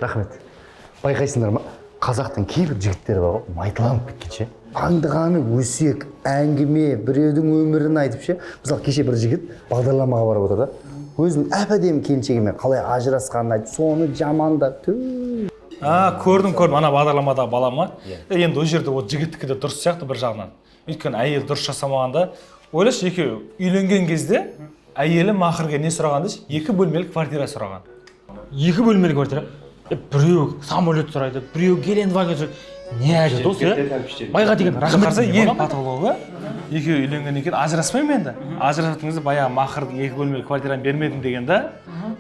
Рахмет. Байқайсыңдар ма, қазақтың кейбір жігіттері бар ғой, майдаланып кеткен ше. Аңдығаны өсек, әңгіме, біреудің өмірін айтып ше. Мысалы, кеше бір жігіт бағдарламаға барып отыр да, өзінің әп әдемі келіншегімен қалай ажырасқанын айтып, соны жамандап ту. А, көрдім, көрдім, ана бағдарламадағы бала ма? Енді ол жерде ол жігіттікі де дұрыс сияқты бір жағынан. Өйткені әйел дұрыс жасамағанда, ойлашы, екеуі үйленген кезде әйелі махрге не сұраған деші? 2 бөлмелі квартира сұраған. 2 бөлмелі квартира. Біреу самолет сұрайды, біреу Гелендваген сұрайды. Не айтады осы, иә? Байға деген рахмет. Қараса, ең патологы екеуі үйленгеннен кейін ажыраспай ма енді? Ажырасатын кезде баяғы махрдың 2 бөлмелі квартираны бермедім деген да,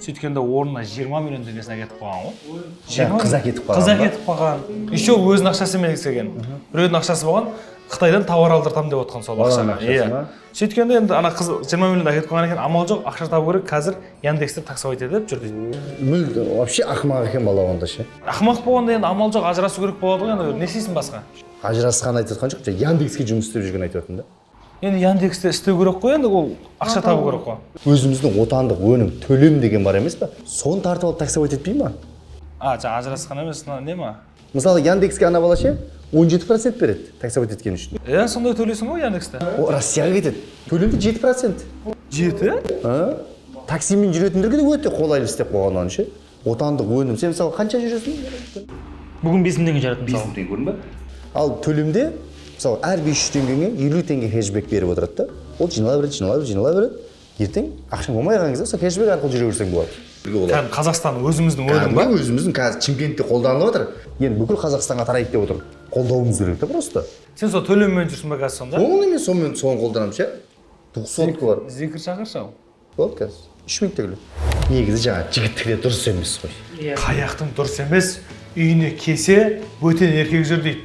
сөйткенде орнына 20 миллион теңгесін әкетіп қойған ғой. Қыз әкетіп қойған Қыз ба? әкетіп қойған. Еще өзінің ақшасымен келген. Біреудің ақшасы болған, Қытайдан тауар алдыртамын деп отқан сол Баланың ақшаға. ақшасы ма? Сөйткенде енді ана қыз 20 миллион әкетіп қойған екен, амал жоқ, ақша табу керек, қазір Яндексте таксовать етіп жүр дейді. Мүлде вообще ақымақ екен бала онда ше. Ақымақ болғанда енді амал жоқ, ажырасу керек болады ғой енді, не істейсің басқа? Ажырасқанын айтып жатқан жоқ, Яндекске жұмыс істеп жүргенін айтып жатырмын да. Енді Яндексте істеу керек қой енді, ол ақша табу керек қой. Өзіміздің отандық өнім төлем деген бар емес па? Соны тартып алып таксовать етпей ма? А, жаңа ажырасқан емес, мына не ма? Мысалы, Яндекске ана бала ше 17% береді таксовать еткен үшін. Иә, сондай төлейсің ғой Яндексте. О, Россияға кетеді. Төлемде 7%. 7? А? Таксимен жүретіндерге де өте қолайлы істеп қойған оны ше. Отандық өнім. Сен мысалы қанша жүресің? Бүгін 5 мың теңге жарады мысалы. 5 мың теңге көрдің ба? Ал төлемде мысалы әр 500 теңгеңе 50 теңге кэшбэк беріп отырады да. Ол жинала береді, жинала береді, жинала береді. Ертең ақшаң болмай қалған кезде сол кэшбэк арқылы жүре берсең болады. Кәдімгі Қазақстан өзіміздің өнім ба? Кәдімгі өзіміздің қазір Шымкентте қолданылып жатыр. Енді бүкіл Қазақстанға тарайды деп отыр. Қолдауымыз керек та просто. Сен сол төлеммен жүрсің ба қазір сонда? Оны мен сонымен соны қолданамын ше. Двухсотка бар. Зикір шақыршы ал. Болды қазір. 3 минутта келеді. Негізі жаңа жігіттікі де дұрыс емес қой. Қаяқтың дұрыс емес, үйіне келсе бөтен еркек жүр дейді.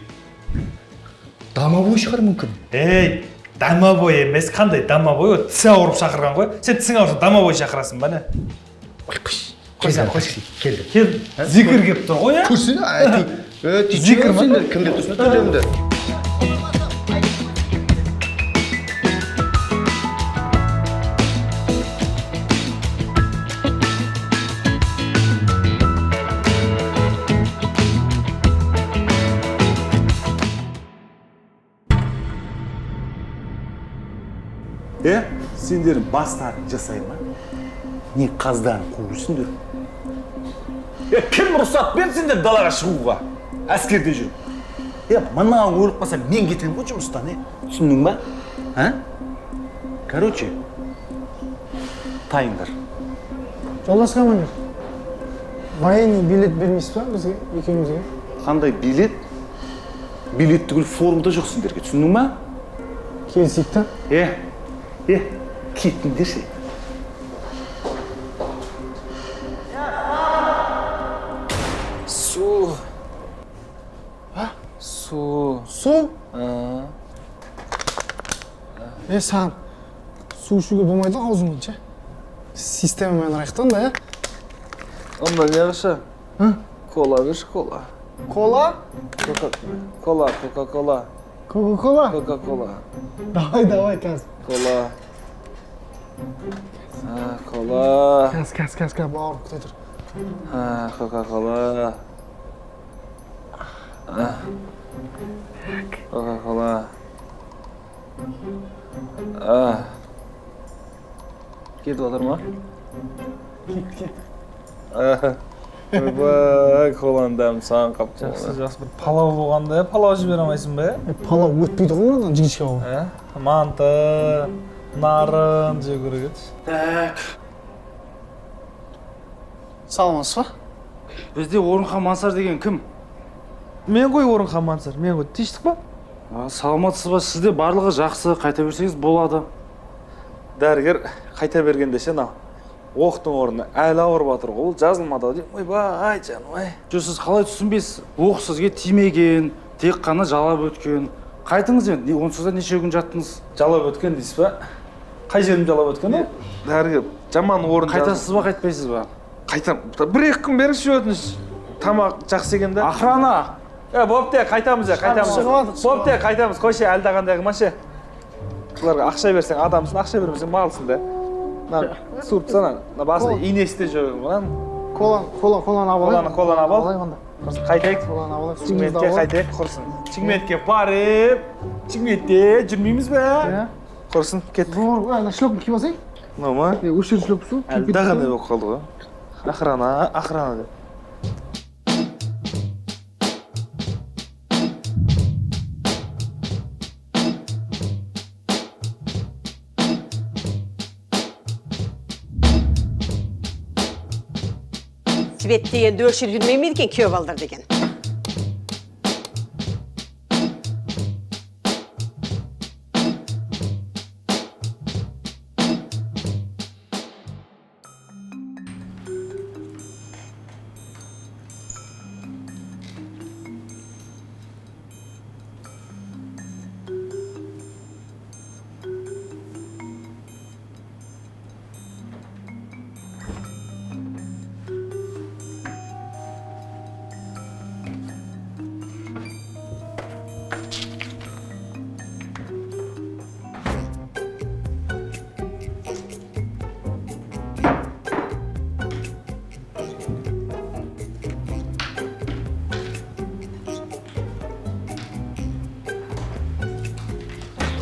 Домовой шығар мүмкін. Ей, домовой емес, қандай домовой? Ол тісі ауырып шақырған ғой. Сен тісің ауырса домовой шақырасың ба не? Ой, қойшы. Қойсаң, қойшы. Келді. Кел, зикір келіп тұр ғой, иә? Көрсene, Зикір ма? сендер кім деп тұрсың төлемді? Сендердің бастарын жасай ма? Не қаздарын қуып жүрсіңдер? Кім рұқсат берді сендер далаға шығуға? Әскерде жүріп. Мына өліп қалса мен кетемін ғой жұмыстан, Түсіндің ба? А? Короче, тайыңдар. Жолдас командир, военный билет бермейсіз ба бізге, екеумізге? Қандай билет? Билет түгіл форма да жоқ сендерге, түсіндің ба? Келісейік та. Кеттіңдерші. Су. Су. Су? Саған су ішуге болмайды ғой аузыңмен ше. Системамен ұрайық та онда, Онда не қылшы? Кола берші, кола. Кола? Кола, Кока-кола. Кока-кола? Кока-кола. Давай, давай, қазір. Кола. Кола. Қазір, қазір, қазір, қазір, бауырым, күте тұр. Кока-кола. Кока-кола. Кетіп жатыр ма? Кет, кет. Ойбай, коланың дәмі саған қап. Жақсы, жақсы. Бір палау болғанда, палау жібере алмайсың ба? Палау өтпейді ғой мынадан, жігітше бауыр. Манты, нарын жеу керек еді. Так. Саламатсыз ба? Бізде Орынхан Мансар деген кім? Мен ғой Орынхан Мансар, мен ғой. Тиіштік па? Саламатсыз ба? Сізде барлығы жақсы, қайта берсеңіз болады. Дәрігер қайта бергенде ше, мынау оқтың орны әлі ауырып жатыр ғой, ол жазылмады ау деймін. Ойбай, жаным ай. Жоқ, сіз қалай түсінбейсіз? Оқ сізге тимеген, тек қана жалап өткен. Қайтыңыз енді, онсыз да неше күн жаттыңыз? Жалап өткен дейсіз ба? Қай жерім жалап өткен ол? Дәрігер, жаман орын. Қайтасыз ба, қайтпайсыз ба? Қайтам. 1-2 күн беріңізші өтініш. Тамақ жақсы екен да. Охрана! Бопты, қайтамыз, қайтамыз. Шығып алдық, Бопты, қайтамыз. Қойшы, әлі қандай қылмашы. Бұларға ақша берсең адамсың, ақша бермесең малсың да. Мына суырып тастана, мына басында инесі де жоқ мынаның. Кола, кола, коланы алып алайық. Коланы, коланы алып ал. Алайық онда. Құрсын, қайтайық. Коланы алып алайық. Суымызды Шымкентке алып алайық. қайтайық, құрсын. Шымкентке барып, Шымкентте жүрмейміз бе? Иә. Құрсын, кеттік. Зор, ана шлепка киіп алсай. Мынау ма? Е, осы жерде шлепка сол. Әлі дағандай болып қалды ғой. Охрана, охрана деп. Свет дегенді өшіріп жүрмей ме екен күйеу балдар деген.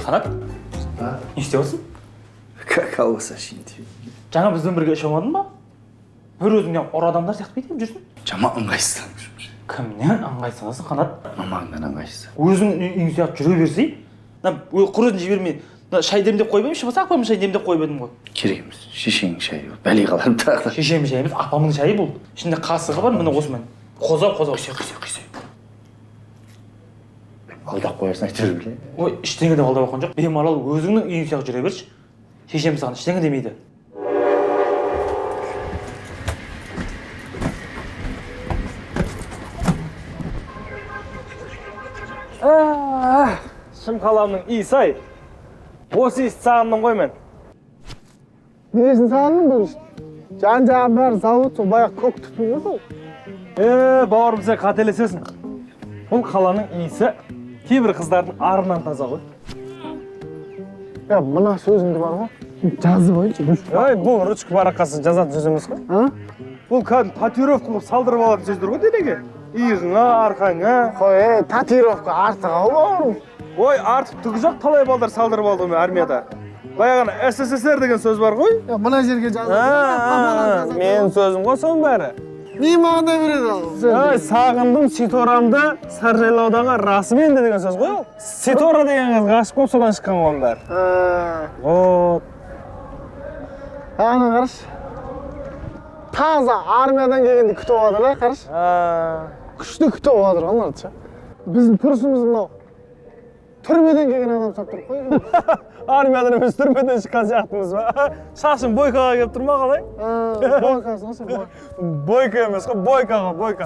Қанат, не істеп отырсың? Колбаса ішейін деп. Жаңа бізбен бірге іше алмадың ба? Бір өзің неғып ұры адамдар сияқты бүйтіп жүрсің? Жаман ыңғайсызданып жүрмін. Кімнен ыңғайсызсың, Қанат? Мамаңнан ыңғайсыз. Өзің үйің сияқты жүре берсей, мына құр өзін жібермей, мына шай демдеп қойып едім, ішіп алса, апам шай демдеп қойып едім ғой. Керек емес. Шешеңнің шайы ол. Бәле қаларым тағы да. Шешемнің шайы емес, апамның шайы бұл. Ішінде қасығы бар, міне осымен. Қоза, қоза. Құйсай, құйсай, құйсай. Алдап қоярсың әйтеуір біле. Ой, ештеңе де алдап жатқан жоқ. Бемалал өзіңнің үйің сияқты жүре берші. Шешем саған ештеңе демейді. Шым қаламның иісі ай. Осы иісті сағындым ғой мен. Несін сағындың бұл? Жан жағым бәрі завод, сол баяғы көк түтін ғой сол. Е, бауырым, сен қателесесің. Бұл қаланың иісі кейбір қыздардың арынан таза ғой. Я, мына сөзіңді бар ғой. Жазып алайыншы. Ой, бұл ручка парақасы жазатын сөз емес қой. А? Бұл кәдімгі татуировка қылып салдырып алатын сөздер ғой денеге. Иығыңа, арқаңа. Қой, ей, татуировка артық ау бауырым. Ой, артық түгі жоқ, талай балдар салдырып алды ғой армияда. Баяғы ана СССР деген сөз бар ғой. Я, мына жерге жазып. Менің сөзім ғой соның бәрі. Не мағына береді ал? Ой, сағындым Ситорамды, Саржайлаудағы расымен де деген сөз ғой ол. Ситора деген қыз ғашық болып содан шыққан ғой оның бәрі. Вот. Ана қарашы. Таза армиядан келгенде күтіп алады да, қарашы. Күшті күтіп алады ғой аналарды ше. Біздің тұрысымыз мынау. Түрмеден келген адам ұқсап тұр қой. Армиядан емес, түрмеден шыққан сияқтымыз ба? Шашың бойкаға келіп тұр ма қалай? Бойкасы ғой сол. Бойка емес қой, бойка ғой, бойка.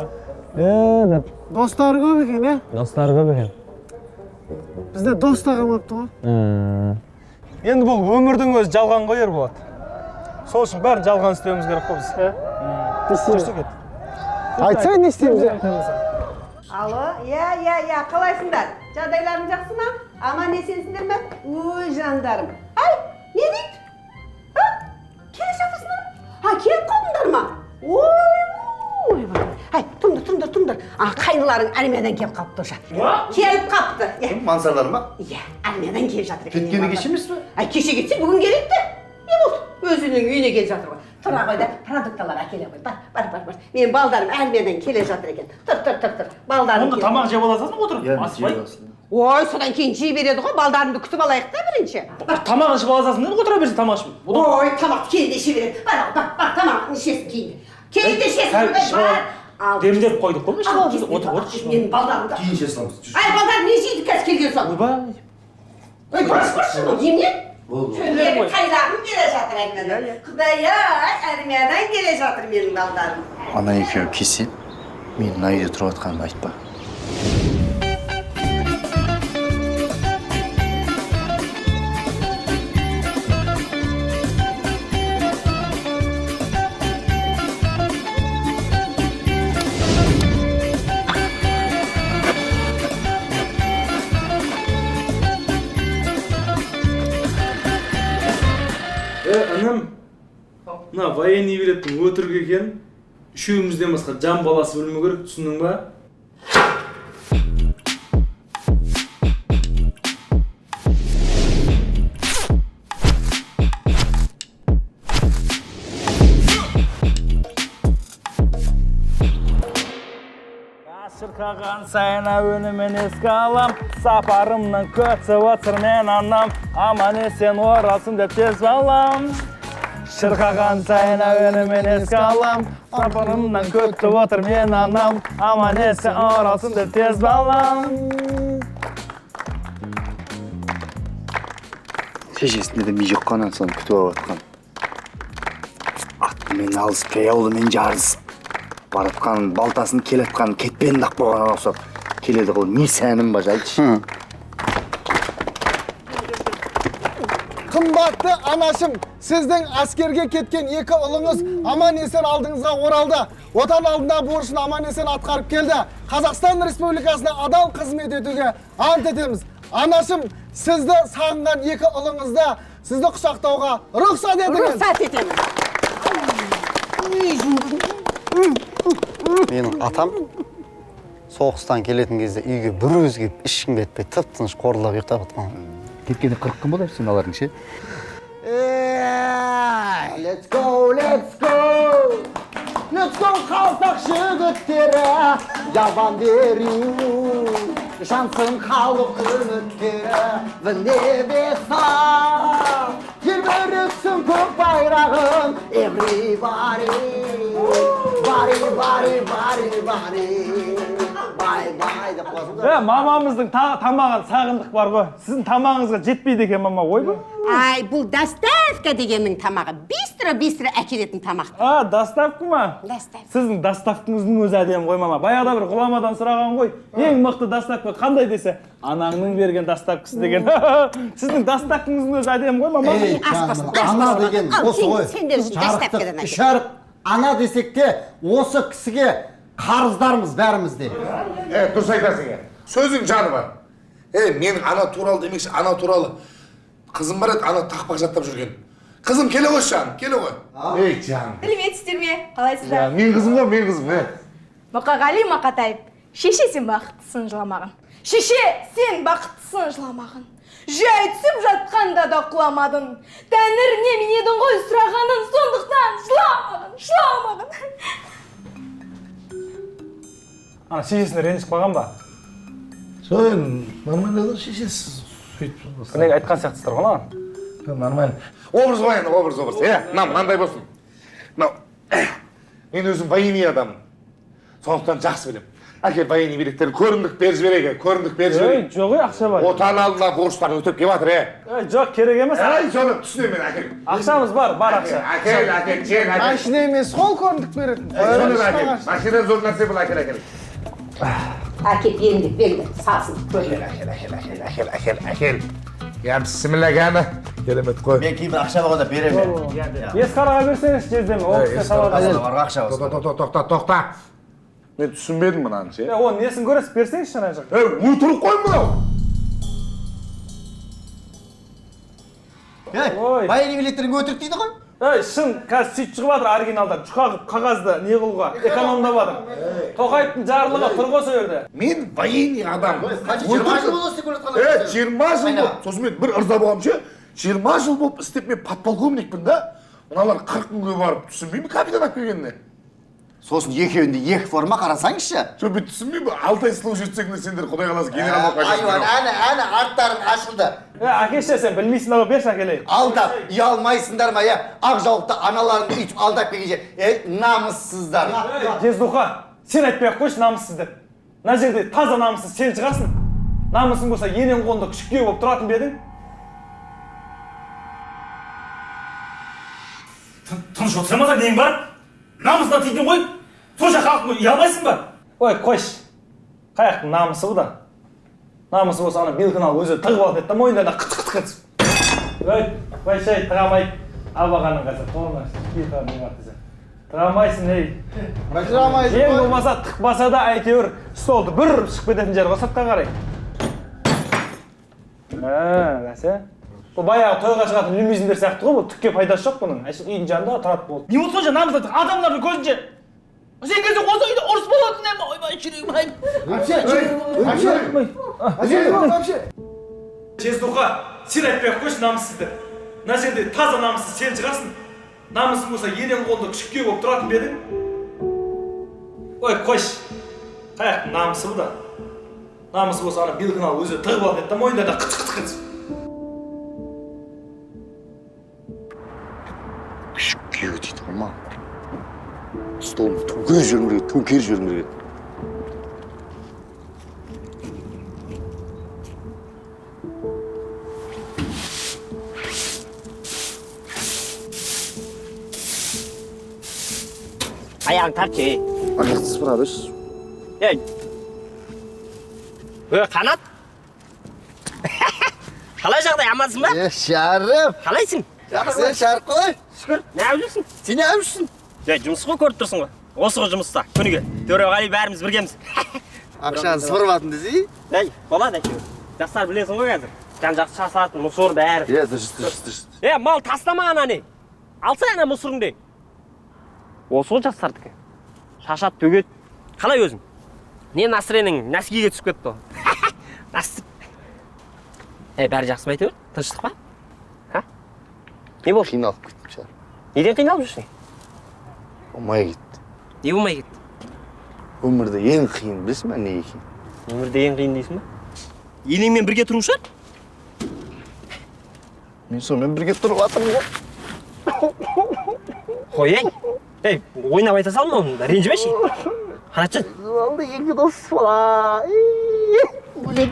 Достары көп екен, иә? Достары көп екен. Бізде дос та қалмапты ғой. Енді бұл өмірдің өзі жалған ғой, Ерболат. Сол үшін бәрін жалған істеуіміз керек қой біз. Жүрсе кет. Айтсай, не істейміз, иә? Алло, иә, иә, иә, қалайсыңдар? Жағдайларың жақсы ма? Аман есенсіңдер ме? Өй, жандарым. Ай, не дейді? А? Келе жатырсыңдар ма? А, келіп қалдыңдар ма? Ой, ой, ай, тұрыңдар, тұрыңдар, тұрыңдар. А, қайныларың армиядан келіп қалыпты уже. Келіп қалыпты. Иә. Мансарлар ма? Иә, армиядан келіп жатыр екен. Кеткені кеше емес пе? Ай, кеше кетсе, бүгін келеді де. Не болды? Өзінің үйіне келіп жатыр ғой. Тұра ғой да, продуктылар әкеле ғой. Бар, бар, бар, бар. Менің балдарым армиядан келе жатыр екен. Тұр, тұр, тұр, тұр. Балдарым Онда келіп- тамақ жеп аласың отырып, Иә, асықпай. жеп алсын. Ой, содан кейін жей береді ғой, балдарымды күтіп алайық та бірінші. Бар, тамақ ішіп аласың дедім, отыра берсін тамақ ішіп. Одан Ой, тамақты кейін де іше береді. Бар, бар, бар, тамағын ішесің кейін. Кейін де ішесің, Сәл ойбай, ішіп бар. ал. Ал. Демдеп қойдық қой, ішіп Ал, ал, отыр, отыр, ішіп ал. Менің балдарымды. Кейін іше саламыз. Жүр. Ай, балдарым не жейді қазір келген соң? Ойбай. Ой, баршы, баршы, немене? Болды. Менің тайлағым келе жатыр армиядан. Құдай-ай, армиядан келе жатыр менің балдарым. Ана екеуі келсе, мен мына үйде тұрып жатқанымды айтпа. Інім, мына военный билеттің өтірік екен. Үшеумізден басқа жан баласы білмеу керек, түсіндің ба? Шырқаған сайын әуенімен еске алам, сапарымнан күтіп отыр мен анам, аман есен оралсын деп тез балам. Шырқаған сайын әуенімен еске алам, сапарымнан күтіп отыр мен анам, аман есен оралсын деп тез балам. Шешесінде де ми жоқ қой, соны күтіп алып жатқан. Атымен алысып, жаяулымен жарысып баратқан, балтасын келатқан, кетпенін ақ болған ұқсап келеді ғой. Не сәнім бар, айтшы. Қымбатты анашым, сіздің әскерге кеткен екі ұлыңыз аман есен алдыңызға оралды. Отан алдында борышын аман есен атқарып келді. Қазақстан Республикасына адал қызмет етуге ант етеміз. Анашым, сізді сағынған екі ұлыңызды сізді құшақтауға рұқсат етіңіз. Рұқсат етемін. Менің атам соғыстан келетін кезде үйге бір өзі келіп, ешкімге айтпай, тып тыныш қорылдап ұйықтап жатқан. Кеткенде 40 күн болды сен алардың ше. Let's go, let's go, let's go, қазақ жігіттері, я вам верю, жансын халық үміттері, в небеса желбіретсін көк байрағын. Everybody, body, body, body, body, bye bye деп қоясың да. Е, мамамыздың тамағын сағындық бар ғой. Сіздің тамағыңызға жетпейді екен, мама, ойбай. Ай, бұл доставка дегеннің тамағы. Быстро, быстро әкелетін тамақ. А, доставка ма? Доставка. Сіздің доставкаңыздың өзі әдемі ғой, мама. Баяғыда бір ғұламадан сұраған ғой. Ең мықты доставка қандай десе, анаңның берген доставкасы деген. Сіздің доставкаңыздың өзі әдемі ғой, мама. Ей, Ас жаным, басын, ас ана басын. деген Ал, осы ғой. сендер үшін доставкадан Жарықтық әкел. үш әріп ана десек те, осы кісіге қарыздармыз бәріміз де. Е, дұрыс айтасың, е. Сөзің жаны бар. Е, менің ана туралы демекші, ана туралы қызым бар еді, ана тақпақ жаттап жүрген. Қызым, келе ғой, жаным, келе ғой. Ей, жаным. Сәлеметсіздер ме? Қалайсыздар? Мен қызым ғой, мен қызым, е. Мұқағали Мақатаев. Шеше, сен бақыттысың жыламағын. Шеше, сен бақыттысың жыламағын. Жай түсіп жатқанда да құламадың. Тәңіріне мен едің ғой сұрағанын, сондықтан жыламағын, жыламағын. Ана шешесіне ренжіп қалған ба? Сол енді нормально ғой, шешесі сөйтіп. Бірдеңе айтқан сияқтысыздар ғой маған. Нормально. Образ ғой енді, образ, образ. Е, мынау мынандай болсын. Мынау, мен өзім военный адаммын. Сондықтан жақсы білемін. Әке, военный билеттерін көрімдік беріп жіберейік, көрімдік беріп Ей, жіберейік. жоқ, ей, ақша бар. Отан алдына борыштарын өтеп келіп жатыр, е. Ей, жоқ, керек емес. Ай, соны түсінемін мен, әкел. Ақшамыз бар, бар ақша. Әкел, әкел, жең, әкел. Машина емес қол көрімдік беретін. Соны әкел. Машина зор нәрсе бұл, әкел, әкел. Әкеп беріңдер, беріңдер, салсын. Әкел, әкел, әкел, әкел, әкел, әкел. Я, бісміллә, кәні. Керемет қой. Мен кейбір ақша болғанда беремін. Есқараға берсеңізші, жездеме, ол кісі салады. Бар ақша болса. Тоқта, тоқта, тоқта. Мен түсінбедім мынаны ше. Е, оның несін көресіз, берсеңізші ана жаққа. Ей, өтірік қой мынау. Ей, Ой. военный билеттерің өтірік дейді ғой. Ей, шын, қазір сөйтіп шығып жатыр оригиналдар. Жұқа қылып қағазды не қылуға, экономдап жатыр. Тоқаевтың жарлығы тұр ғой сол жерде. Мен военный адам. Қанша, 20 жыл болды істеп келе жатқан. Е, 20 жыл болды. Сосын мен бір ырза болғаным ше, 20 жыл болып істеп мен подполковникпін да. Мыналар 40 күнге барып түсінбеймін капитан алып келгеніне. Сосын екеуінде екі форма, қарасаңызшы. Жоқ, мен түсінбеймін. 6 ай служить етсең де сендер құдай қаласа генерал болып Айуан, қайтасыңдар. әне, әне, арттарың ашылды. Е, әкеші, сен білмейсің ғой, берші әкелейін. Алдап, ұялмайсыңдар ма, е? Ақ жаулықты аналарыңды өйтіп алдап келгенше, е, намыссыздар. Ей, жездуха, сен айтпай ақ қойшы намыссыз деп. Мына жерде таза намыссыз сен шығасың. Намысың болса енең қолында күшік күйеу болып тұратын ба едің? Тыныш отырмаса нең бар? Намысына тидің ғой. Сонша халықтың ұялмайсың ба? Ой, қойшы. Қаяқтың намысы бұл да? Намысы болса ана белкін алып өзі тығып алатын еді да мойындарына қыт қыт қыт. Ой, қойшы, ей, тыға алмайды. Абағаның қазір қолына беті не бар десе. Тыға алмайсың, ей. Ең болмаса тықпаса да әйтеуір столды бір ұрып шығып кететін жер ғой сыртқа қарай. Ә, бәсе. Бұл баяғы тойға шығатын лимузиндер сияқты ғой, бұл түкке пайдасы жоқ бұның. Әшейін үйдің жанында тұрады болды. Не болды сонша намысына? Адамдардың көзінше. Сен келсең осы үйде ұрыс болатын еді. Ойбай, жүрегім ай. Әпше, әпше, әпше, әпше. Жездуха, сен айтпай ақ қойшы намыссызды. Мына жерде таза намыссыз сен шығарсың. Намысың болса енең қолында күшікке болып тұратын ба едің? Ой, қойшы. Қаяқтың намысы бұл да? Намысы болса ана белгіні алып өзі тығып алатын еді да мойнында да қыт қыт қыт. Күшік күйеу дейді ғой маған. Столымды төңкеріп жібергім келеді, төңкеріп жібергім келеді. Аяғын тартшы, ей. Аяқты сыпыра берші. Ей. Ө, Қанат. Қалай жағдай, амансың ба? Е, Шәріп. Қалайсың? Жақсы, Шәріп қалай? Шүкір. Не жүрсің? Сен не жүрсің? Жай, жұмыс қой көріп тұрсың ғой. Осы ғой жұмыста, күніге. Төреғали бәріміз біргеміз. Ақшаны сыпырып атын десей? Ей, болады әйтеуір. Жастар білесің ғой қазір. Жан жақты шашылатын, мусор бәрі. Е, дұрыс, дұрыс, дұрыс. Е, мал тастама ананы. Алсай ана мусорыңды. Осы ғой жастардікі. Шашады, төгеді. Қалай өзің? Не настроениең нәскиге түсіп кетті ғой. Ей, бәрі жақсы ма әйтеуір? Тыныштық па? Ха? Не болды? Қиналып кеттім, Шәріп. Неден қиналып жүрсің? Болмай кетті. Не болмай кетті? Өмірде ең қиын білесің бе не екенін? Өмірде ең қиын дейсің ба? Енеңмен бірге тұру шығар? Мен сонымен бірге тұрып жатырмын ғой. Қой, ей. Ей, ойнап айта салдым оны, ренжімеші. Қанатжан. Алды екі дос бала. Өлем.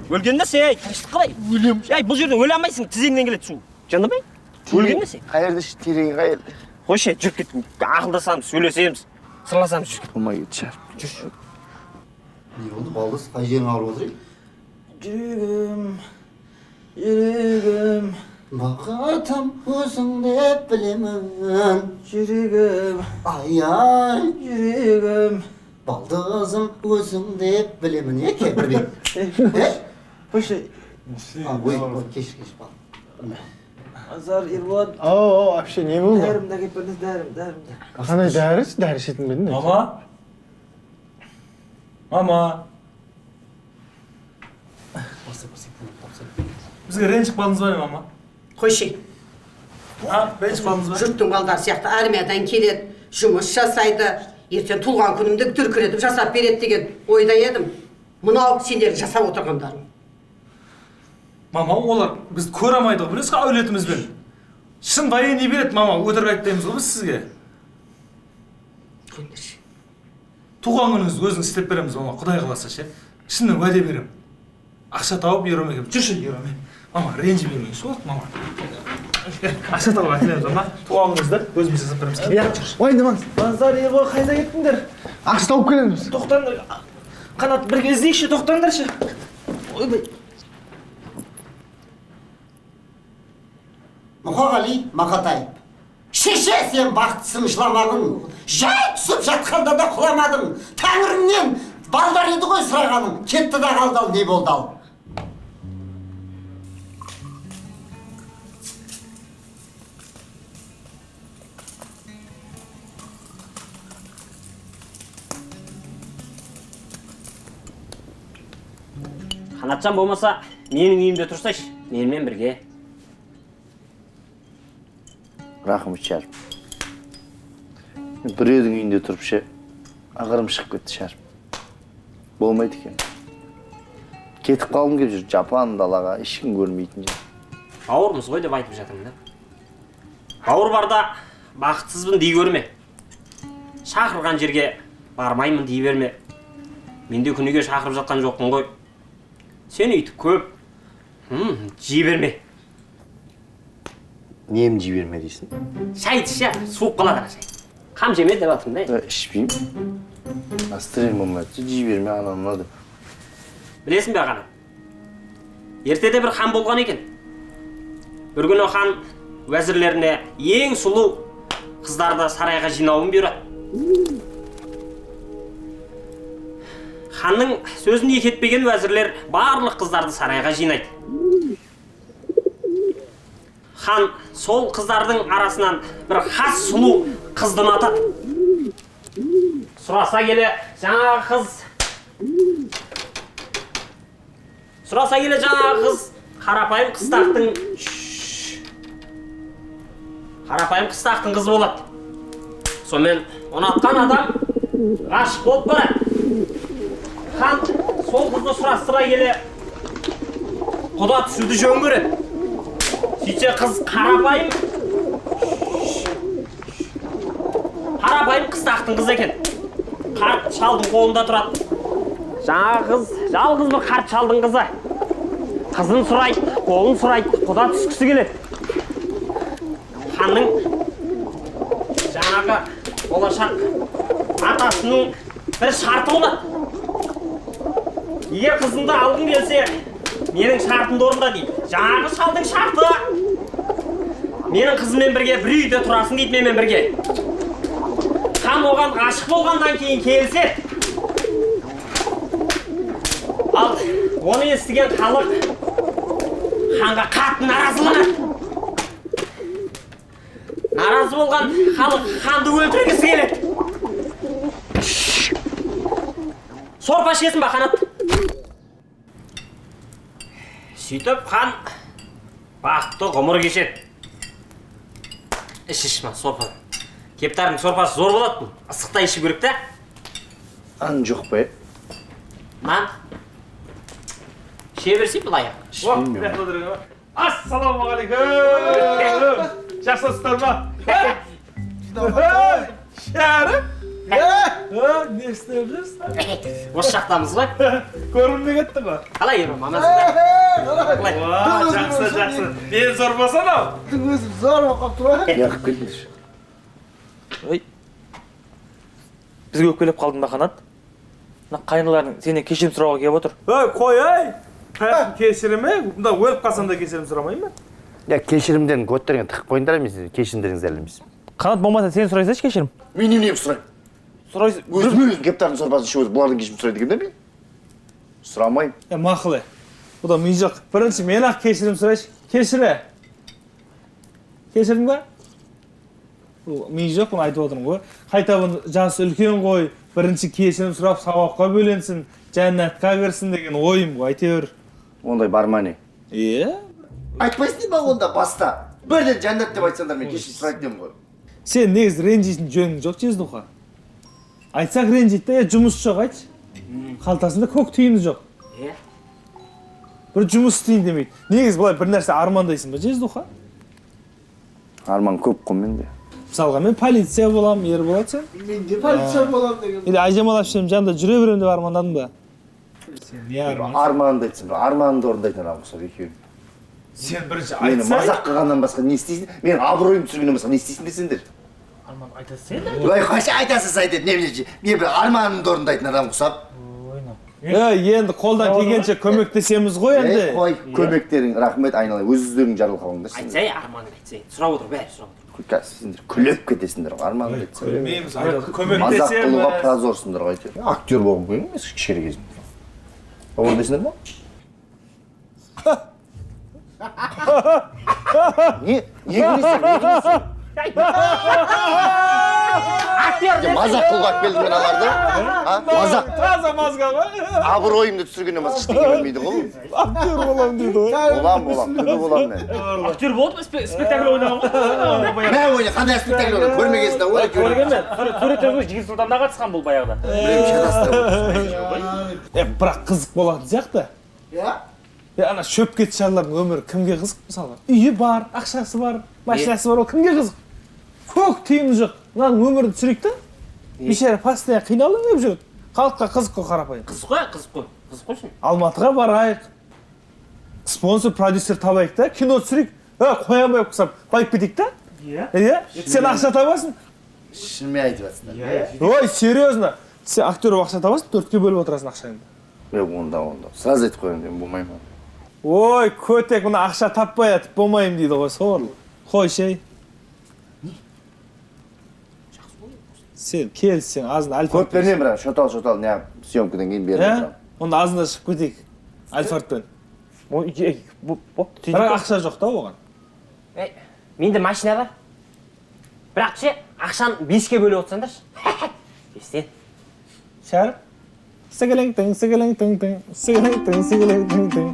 Өлген нәрсе, ей, тыныштық қалай? Өлем. Ей, бұл жерде өле алмайсың, тізеңнен келеді су. Жандабай? Өлген нәрсе. Қай жерде терең қай жерде? Қойшы, жүріп кет. Ақылдасамыз, сөйлесеміз, сырласамыз, жүр. Болмай кетті, Шәріп. Жүрші. Не болды, балдыз? Қай жерің ауырып отыр? Жүрегім, жүрегім. Бақытым өзің деп білемін. Жүрегім. Ай-ай. Жүрегім. Балдызым өзің деп білемін. Еке, бір бет. Қойшы. Ой, кешір, кешір, бал. Азар, Ерболат. Ау, ау, әпше, не болды? Дәрімді әкеліп бердіңіз, дәрім, дәрімді. Қандай дәрі? Дәрі ішетін бе едің? Мама. Мама. Бізге ренжіп қалдыңыз ба, мама? Қойшы. А, ренжіп қалдыңыз ба? Жұрттың балдары сияқты армиядан келеді, жұмыс жасайды, ертең туған күнімді дүркіретіп жасап береді деген ойда едім. Мынау сендердің жасап отырғандарың. Мама, олар бізді көре алмайды ғой, білесіз ғой әулетімізбен. Шын военный береді, мама, өтірік айтпаймыз ғой біз сізге. Қойыңдаршы. Туған күніңізді өзіңіз істеп береміз, мама, Құдай қаласа ше. Шынымен уәде беремін. Ақша тауып Ероме келіп, жүрші Ероме. Мама, ренжімеңіз, болды, мама. Ақша тауып әкелеміз, мама. Туған күніңізді өзіміз жасап береміз. Иә, уайымдамаңыз. Базар, Ербол, қайда кеттіңдер? Ақша тауып келеміз. Тоқтаңдар. Қанат, бірге іздейікші, тоқтаңдаршы. Ойбай. Мұқағали Мақатаев. Шеше, сен бақытсың жыламағын. Жай түсіп жатқанда да құламадың. Тәңіріңнен балдар еді ғой сұрағаның. Кетті да қалды ал, не болды ал? Қанатжан болмаса, менің үйімде тұрсайшы, менімен бірге. Рахмет, Шәріп. Мен біреудің үйінде тұрып ше, ағырым шығып кетті, Шәріп. Болмайды екен. Кетіп қалғым келіп жүр, жапан далаға, ешкім көрмейтін жер. Бауырмыз ғой деп айтып жатырмын да. Бауыр барда бақытсызбын дей көрме. Шақырған жерге бармаймын дей берме. Мен де күніге шақырып жатқан жоқпын ғой. Сен өйтіп көп, жей берме. Нем жей берме дейсің? Шай іш, я, суып қалады ана шай. Қам жеме деп жатырмын да. Е, ішпеймін. Настроением болмайды, жей берме, анау мынау деп. Білесің бе, Қанат? Ертеде бір хан болған екен. Бір күні хан уәзірлеріне ең сұлу қыздарды сарайға жинауын бұйырады. Ханның сөзін екі етпеген уәзірлер барлық қыздарды сарайға жинайды. Хан сол қыздардың арасынан бір хас сұлу қызды ұнатады. Сұраса келе жаңағы қыз, сұраса келе жаңағы қыз қарапайым қыстақтың, қарапайым қыстақтың қызы болады. Сонымен ұнатқан адам ғашық болып барады. Хан сол қызды сұрастыра келе құда түсуді жөн көреді. Сөйтсе қыз қарапайым қыстақтың қызы екен. Қарт шалдың қолында тұрады. Жаңағы қыз жалғыз бір қарт шалдың қызы. Қызын сұрайды, қолын сұрайды, құда түскісі келеді. Ханның жаңағы болашақ атасының бір шарты болады. Егер қызымды алғың келсе, менің шартымды орында дейді. Жаңағы шалдың шарты: менің қызыммен бірге бір үйде тұрасың дейді, менімен бірге. Хан оған ғашық болғаннан кейін келіседі. Ал оны естіген халық ханға қатты наразыланады. Наразы болған халық ханды өлтіргісі келеді. Сорпа ішесің ба, Қанат? Сөйтіп хан бақытты ғұмыр кешеді. Іш, іш, ма, сорпа. Кептардың сорпасы зор болады бұл. Ысықта ішу керек та. Нан жоқ па? Нан. Іше берсей былай. Ассалаумағалейкум. Жақсысыздар ма? Шәріп. Не істеп жүрсің? Осы жақтамыз ғой. Көрінмей кетті ғой. Қалай, Ербол, мамасы? Қалай? Жақсы, жақсы. Мен зор болсаң ау. Өзім зор болып қалып тұр ғой. Не қылып келдіңдер? Ой. Бізге өкпелеп қалдың ба, Қанат? Мына қайныларың сенен кешірім сұрауға келіп отыр. Ой, қой, ай. Кешірім, мында өліп қалсам да кешірім сұрамаймын ба? Я кешірімдерін көттеріңе тығып қойыңдар емес, кешірімдеріңізді әлі емес. Қанат, болмаса сен сұрай салшы кешірім. Мен немене сұраймын? Сұрайсың. Өзіме өзім кептардың сорпасын ішіп өзім бұлардан кешірім сұрайды екен да мен? Сұрамаймын. Мақұл. Бұда ми жоқ. Бірінші мен ақ кешірім сұрайшы. Кешіре. Кешірдің ба? Бұл ми жоқ, бұны айтып отырмын ғой. Қайта бұны жасы үлкен ғой, бірінші кешірім сұрап сауапқа бөленсін, жәннатқа кірсін деген ойым ғой, әйтеуір. Ондай бар ма не? Е? Айтпайсың ба онда баста? Бірден жәннат деп айтсаңдар мен кешірім сұрайды деймін ғой. Сен негізі ренжитін жөнің жоқ, жездуха. Айтсақ ренжиді де, жұмыс жоқ айтшы. Қалтасында көк тиыны жоқ. Е? Бір жұмыс істейін демейді. Негізі былай бір нәрсе армандайсың ба, жездуха? Арман көп қой менде. Мысалға мен полиция боламын, ер болады сен. Мен де полиция боламын деген. Или Айжамал әпшем жанында жүре беремін деп армандадың ба? Сен не арман? Арманды айтсың, бір арманды орындайтын адам ұқсап екеуің. Сен бірінші Мені айтсаң. мазақ қылғаннан басқа не істейсің? Менің абыройымды түсіргеннен басқа не істейсің десеңдер? Арман айтасың сен. Ой, қайшы айтасың сай деп, не, мен бір арманымды орындайтын адам ұқсап. Енді қолдан келгенше көмектесеміз ғой енді. Қой, көмектерің, рахмет, айналайын, өз-өздерің жарылқалыңдаршы. Айтсай, арманыңды айтсай. Сұрап отыр, бәрі сұрап отыр. Қазір сендер күліп кетесіңдер ғой, арманыңды айтсаң. Күлмейміз, айтады, Мазақ көмектесеміз. қылуға прозорсыңдар ғой әйтеуір. Актер болғым келген емес кішкене кезімде. Орындайсыңдар ма? Не, не күлесің, не күлесің? Актер Мазақ қылуға алып келдім мен аларды. Мазақ. Таза мазга ғой. Абыройымды түсіргеннен басқа ештеңе білмейді ғой. Актер боламын дейді ғой. Болам, болам, түбі болам мен. Актер болып спектакль ойнаған ғой. Мә ойна, қандай спектакль ойнаған, көрмегенсің да ой. Көрген мен. Сурет өзі Жігіт Сұлтанда қатысқан бұл баяғыда. Білемін, шатастырып. Бірақ қызық болатын сияқты. Иә? Ана шөпке шарлардың өмірі кімге қызық мысалға? Үйі бар, ақшасы бар, машинасы бар, ол кімге қызық? Көк тиыны жоқ. Мынаның өмірін түсірейік та. Бейшара постоянно қиналып жүреді. Халыққа қызық қой қарапайым. Қызық қой, қызық қой. Қызық қой шын. Алматыға барайық. Спонсор, продюсер табайық та, кино түсірейік. Қоян байып құсап, байып кетейік та. Иә. Иә? Сен ақша табасың. Шынымен айтып жатсыңдар. Ой, серьезно. Сен актер болып ақша табасың, 4-ке бөліп отырасың ақшаңды. Мен онда. Сразу айтып қоямын, мен болмаймын. Ой, көтек, мына ақша таппай атып болмаймын дейді ғой, сорлы. Қой, шей. Сен келсең, азын Альфард. Көп бермеймін бірақ, шотал, не, съемкадан кейін бермей тұрамын. Онда азында шығып кетейік, Альфардпен. Бірақ ақша жоқ та оған. Менде машина бар. Бірақ ше, ақшаны 5-ке бөліп отырсаңдаршы. 5-тен. Шәріп. Сігілің тың, сігілің тың тың, сігілің тың, сігілің тың тың.